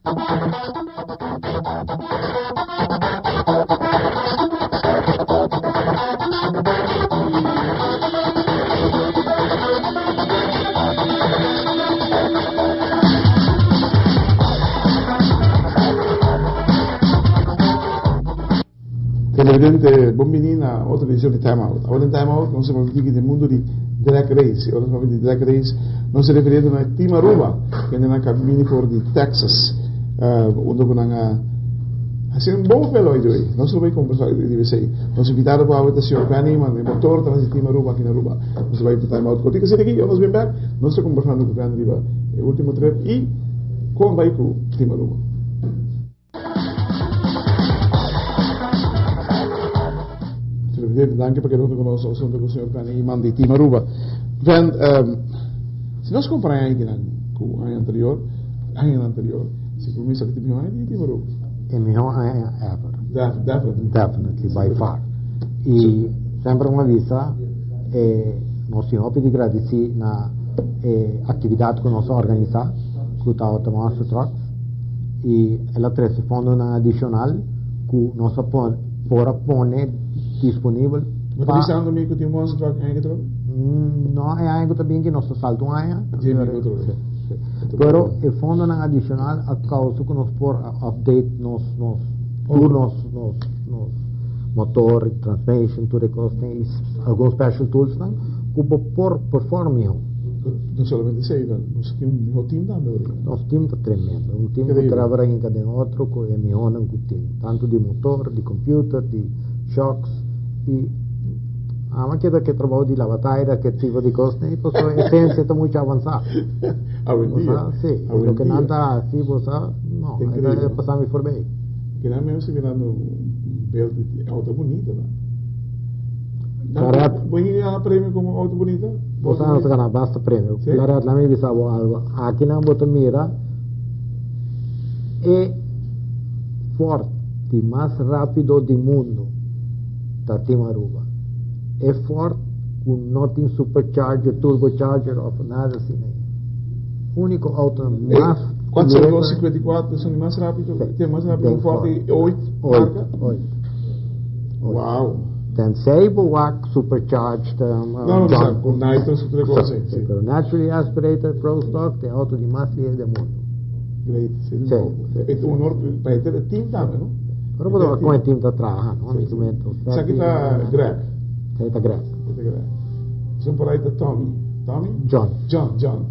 Televidente, bon bini na otro edicion di Time Out. Awor den Time Out nos ta papia di mundo di drag race. Y ora nos papia di drag race, nos ta referiendo na Team Aruba, kende nan ka bini for di Texas, unda ku nan a hasi un bon papel hoy di Nos lo bai conversa di esey. Nos invitado pa awe ta señor Ben Eman, e motor tras di Team Aruba aki na Aruba. Nos ta bai pa Time Out cortico asina aki, ora nos bin bek, nos ta conversando ku Ben riba e ultimo trip y con bai ku Team Aruba. Señor Presidente, danki pa keda hunto ku nos asunto ku señor Ben Eman di Team Aruba. Ben, si nos compara e aña ku aña anterior, añanan anterior, si por misa ku ta e mihó aña di Team Aruba. E mihó aña ever. Definitely. Definitely, by far. Y semper mi a bisa, nos tin hopi di gradisí na e actividad ku nos a organisa, ku tabata Monster Trucks. Y el a trece fondonan adicional cu nos a por a pone disponibel. Bo ta bisando mi cu tin Monster Truck aña que trobe? No, e aña cu ta bin ki nos ta salta un aña. Tin bin cu trobe. Si, si. Pero e fondonan adicional a causa cu nos por a update nos, nos, tur nos, nos, nos motor, transmission, tur e cosnan y algun special toolsnan cu bo por perform miho. No solamente esey, nos tin un miho team tambe ahorita. Nos team ta tremendo. Un team cu trabra hinca den otro cu e mihonan cu tin. Tanto di motor, di computer, di shocks y ama keda ke trabou di laba taira, ke tipo di cosnan y pasobra esencia ta mucho avansa. Awendia. Si, loke nan ta haci bo sa, no, e ta pasa mi forbey. Keda mi a mirando un beeld di auto bunita nan. Claret. Bo hini gana premio como auto bunita? Bo sa nos gana basta premio. Sí? Claret, laat mi bisa bo algo. Aki nan bo ta mira e Ford di mas rapido di mundo ta Team Aruba. E Ford cu no tin supercharger, turbocharger of nada asina. Unico auto mas 40254 esun di mas rapido, tin mas rapido Ford di ooit marca? Ooit. Wow. Tenzij bo wak supercharged. No, no, no, cu nitro su tur cos si. Pero naturally aspirated Pro Stock ta e auto di mas lihe den mundo. Great. Si, si. E ta un honor pa henter e team tambe, no? Pero bo ta wak con e team ta traha, no? Mi comento. Esaki ta Greg. Esaki ta Greg. Esaki ta Greg. Esun por ahí ta Tommy. Tommy? John. John, John.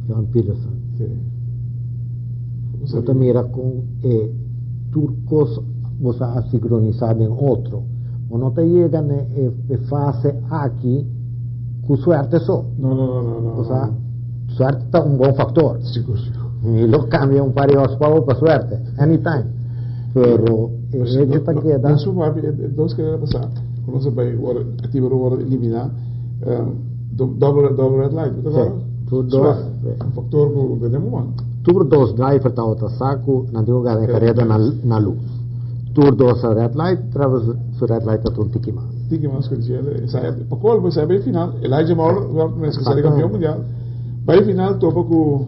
John Peterson. Si. Bo ta mira con e tur cos bo sa a sincronisa den otro. Bo no ta yega na e fase aki cu suerte so. No, no, no, no, no. Bo sa, suerte ta un bon factor. Sigur, sigur. Mi lo cambia un par di horsepower pa suerte, anytime. Pero e hecho ta keda. Den su papi, e dos carera pasa, cu nos a bay wor, e Tibero wor elimina, double, double red light, bo ta acorda? Si, tur dos. Un factor cu tenemos man. Tur dos driver tabata sa cu nan tin cu gana e careda na luz. Tur dos a red light, Travis su red light tabata un tiki mas. Tiki mas cu djele. Pa colmo, esei bay final, Elijah Moore, cu sali campeon mundial, bay final topa cu,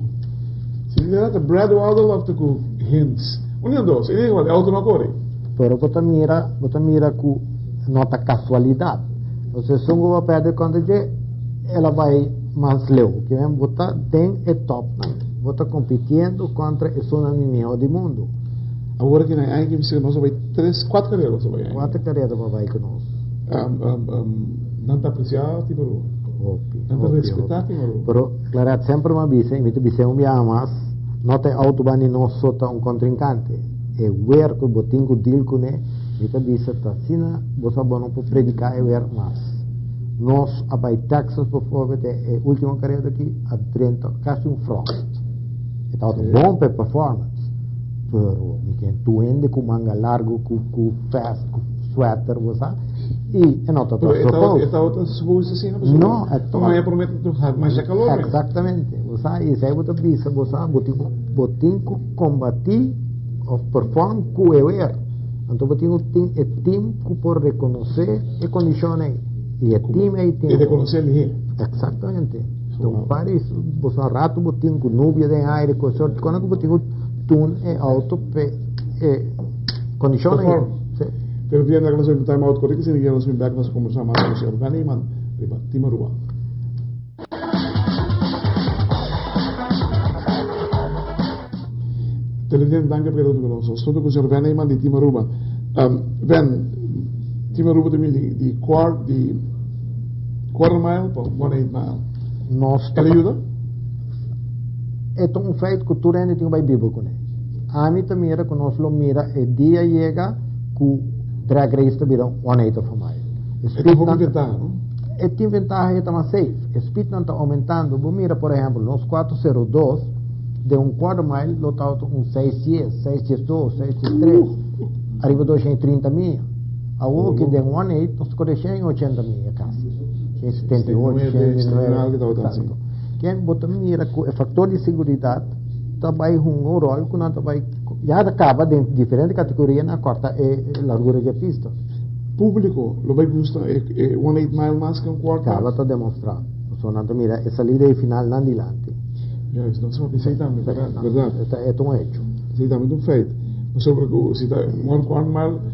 si mi ta Brad Waddell of ta cu Hintz. Un di nan dos. E auto no a core. Pero bo ta mira, bo ta mira cu no ta casualidad. Entonces, esun cu bo a perde contra dje, el a bay mas leu. Kimen bo ta den e topnan. Bo ta compitiendo contra esunnan di miho di mundo. Awor aki na e aña ki bisa nos a bay tres, cuatro carera nos a bay aña. Cuatro carera bo a bay cu nos. Nan ta aprecia Team Aruba. Hopi, Nan ta respeta Team Aruba. Pero Claret semper mi a bisa y mi ta bisa un biaha mas, no ta e auto banda di nos so ta un contrincante. E wer cu bo tin cu deal cune, mi ta bisa ta asina bo sa bo no por predica e wer mas. Nos a bai Texas bijvoorbeeld e ultimo careda aki a drenta casi un frost. E tabata bon pa e performance, pero mi ken tur hende cu manga largo cu cu vest cu sweater bo sa y e no tabata suppose. E tabata suppose asina pasobra No, e tabata. Maya prome ta haci masha calor mes. Exactamente, bo sa y esey bo ta bisa bo sa bo tin cu bo tin cu combati of perform cu e weer. Anto bo tin cu tin e team cu por reconoce e condicion ey. Y e team ey tin. Y reconoce lihé. Exactamente. Então, Paris, você rato botin com nuvem de aire, com sorte, quando que botin tune e auto pe e condiciona. Perform. Si. Pero viendo que nos vamos time out correcto, si nos vamos back nos conversar mas cu señor Van Eman riba Team Aruba. Televidente, danki pa keda hunto cu nos. Nos hunto cu señor Van Eman di Team Aruba. Um, Van, Team Aruba ta di, di, kwart, di quarter mile pa 1/8 mile. Nos El ayuda? E ta un feit cu tur hende tin cu bay biba cune. Ami ta mira cu nos lo mira e dia yega cu drag race ta bira 1/8 of a mile. E tin hopi ventaha, no? E tin ventaha y e ta mas safe. E speednan ta aumentando. Bo mira, por ehempel, nos 402 den un quarter mile lo ta auto un 610, 612, 613, ariba 230 mia. Awor cu den 1/8 nos ta core 180 mia casi. 178, 179, exacto. Ken bo ta mira cu e factor di seguridad ta bay hunga un rol cu nan ta bay ya ta caba den diferente categoria nan a corta e largura di e pista. Publico lo bay gusta e 1/8 mile mas cu un quarter mile? Caba ta demostra. Pasobra nan ta mira e salida y final nan dilanti. Juist, nan sa esey tambe, berdad. E ta un hecho. Esey tambe ta un feit. Pasobra cu si ta one quarter mile,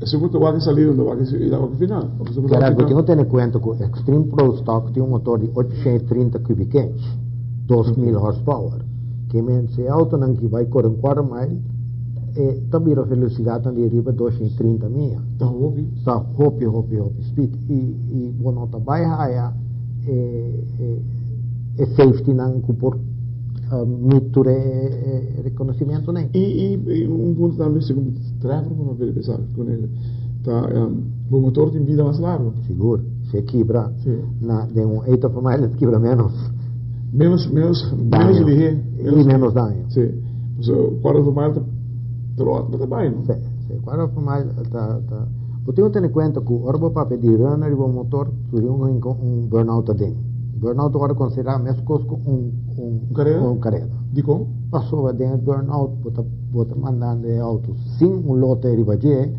esun cu ta wak e salida no ta wak e wak e final. Gerard, bo tin cu tene cuenta cu Extreme Pro Stock tin un motor di 830 cubic inch, 2000 horsepower. Ke men si e autonan ki bay core un quarter mile, e ta bira velocidadnan di riba 230 mia. Ta hopi. Ta hopi, hopi, hopi speed. Y, y bo no ta bay haya e, e, e safetynan cu por meet tur e, e reconocimentonan. Y, y, y un punto tambe, segun Trevor por papia di esaki cu ne, ta bo motor tin bida mas largo. Sigur. Si e kibra, na, den un eight of a mile e ta kibra menos. Menos, menos, menos lihé. Y menos daño. Si. So, quarter of a mile ta trot, ta bai, no? Si, si. Quarter of a mile ta, ta. Bo tin ku tene kuenta ku ora bo papia di runner riba un motor, tur un hinka un burnout aden. Burnout ta wòrdu konsiderá meskos ku un, un, Un kareda? un kareda. Dikon? Pasobra den e burnout bo ta, bo ta mandando e auto sin un lote riba dje,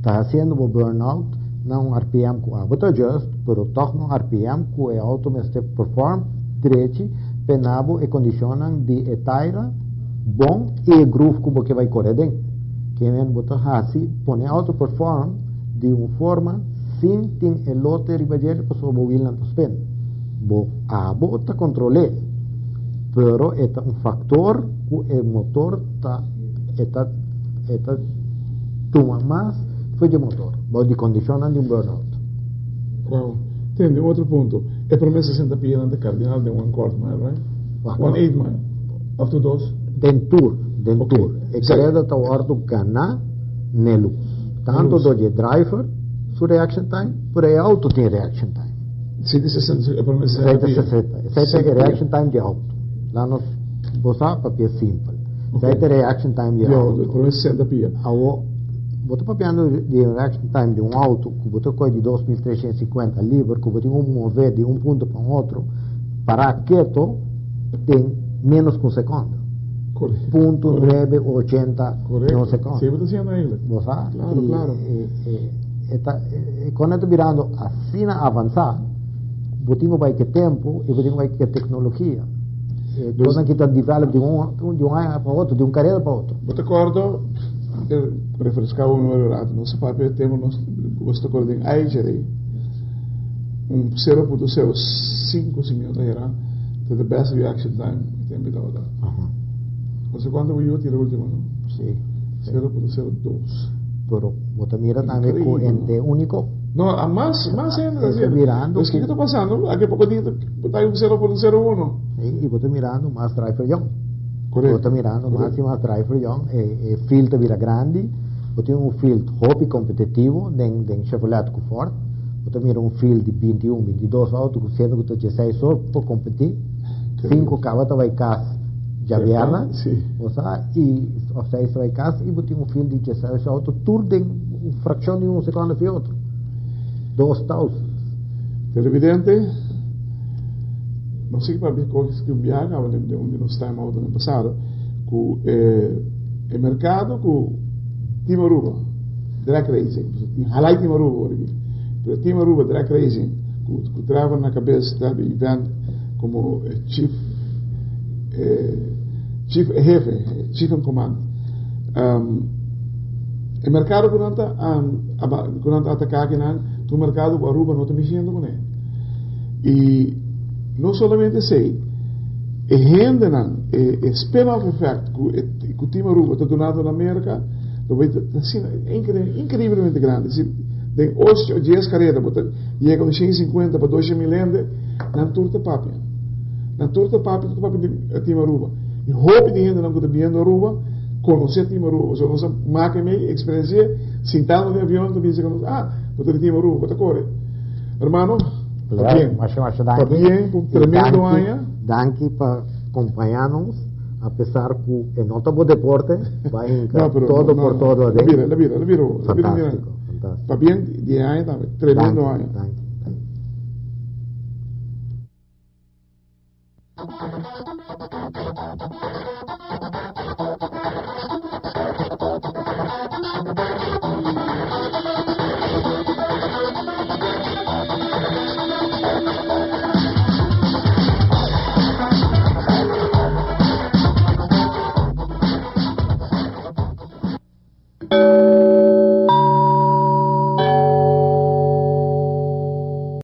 ta hasiendo bo burnout na un RPM ku abo ta adjust, pero tòg na un RPM ku e auto mester perform drechi pena bo e kondishonnan di e taira bon i e groove ku bo ke bai kore aden. Kimen bo ta hasi pone e auto perform di un forma sin tin e lote riba dje pasobra bo wielnan ta spin. Bo abo ta kontrol'é, pero e ta un faktor ku e motor ta e ta e ta tuma mas for dje motor bou di kondishonnan di un burnout. Wow. Tende, un otro punto. E prome 60 pianan ta kardinal den one quarter mile, right? 1/8 mile. Of tur dos? Den tur, den tur. E kareda ta wòrdu ganá n'e lus. Tantu dor di e driver su reaction time, pero e auto tin reaction time. 760, e prome 60 pia. 760. Esei ta e reaction time di auto. Laat nos bo sa papia simpel. Esei ta e reaction time di auto. E prome 60 pia. Awo, bo ta papiando di un reaction time di un auto ku bo ta kohe di 2350 liber, ku bo tin ku move di un punto pa un otro, pará keto den menos ku un sekondo. Correcto. Punto nuebe ochenta Correcto. den un sekondo. Sí, bo ta siendo eigenlijk. Bo sa? Claro, I, claro. E, e, e ta, e, e, ta birando asina avansá, bo tin ku bai ku e tempu i bo tin ku bai ku e teknologia. E kosnan ki ta develop di un di un aña pa otro, di un karera pa otro. Bo ta kòrda, e refreská bo memoria un ratu, nos a papia e tempu nos bo ta kòrda den IHRA, un 0.05 si mi no ta hera, ta the best reaction time e tempu ei tabata. No sé kuantu bo yu a tira ultimo, no? Si. 0.02. Pero bo ta mira tambe ku ente úniko. No, a mas, mas hende ta Estoy haciendo. mirando Pues, kiko ta pasando? Aki poko dia ta ta un 0.01. Sí, y bo ta mirando mas driver young. Correcto. Bo ta mirando mas Correcto. y mas driver young. E, e field ta bira grandi. Bo tin un field hopi competitivo den, den Chevrolet cu Ford. Bo ta mira un field di 21, 22 auto cu siendo cu ta 16 or por competi. Cinco caba ta bay cas djabièrnè. Sí. Bo sa, y of seis ta bay cas y bo tin un field di 16 auto tur den un fraccion di un secondo fi otro. 2000. Televidente, nos sigui papia cos cu biaha caba den un di nos time out den pasado, cu e e mercado cu Team Aruba, drag racing, tin halai Team Aruba ora aki, pero Team Aruba drag racing, cu cu Trevor na cabes, Trevor event. Como chief chief hefe, chief in command. E mercado cu nan ta cu nan ta ataca akinan ta un mercado cu Aruba no ta mihiendo cune. Y no solamente esey, e hendenan, e spin-off effect cu cu Team Aruba ta dunando na Merca lo bay ta asina increiblemente grandi. Si den ocho o dies careda bo ta yega un 150 pa 200,000 hende, nan tur ta papia. Nan tur ta papia, tur ta papia di Team Aruba. Y hopi di hendenan cu ta biendo Aruba conoce Team Aruba. So nos a maak mee experiencia sintando den avion ta bisa cu nos, ah, bo ta di Team Aruba, bo ta core. Hermano, pabien. Masha, masha danki. Pabien cu un tremendo aña. Danki pa acompaña nos, a pesar cu e no ta bo deporte, ba hinca todo por todo aden. La bira, la bira, la bira. Fantastico, fantastico. Pabien di e aña tambe, tremendo aña. Danki.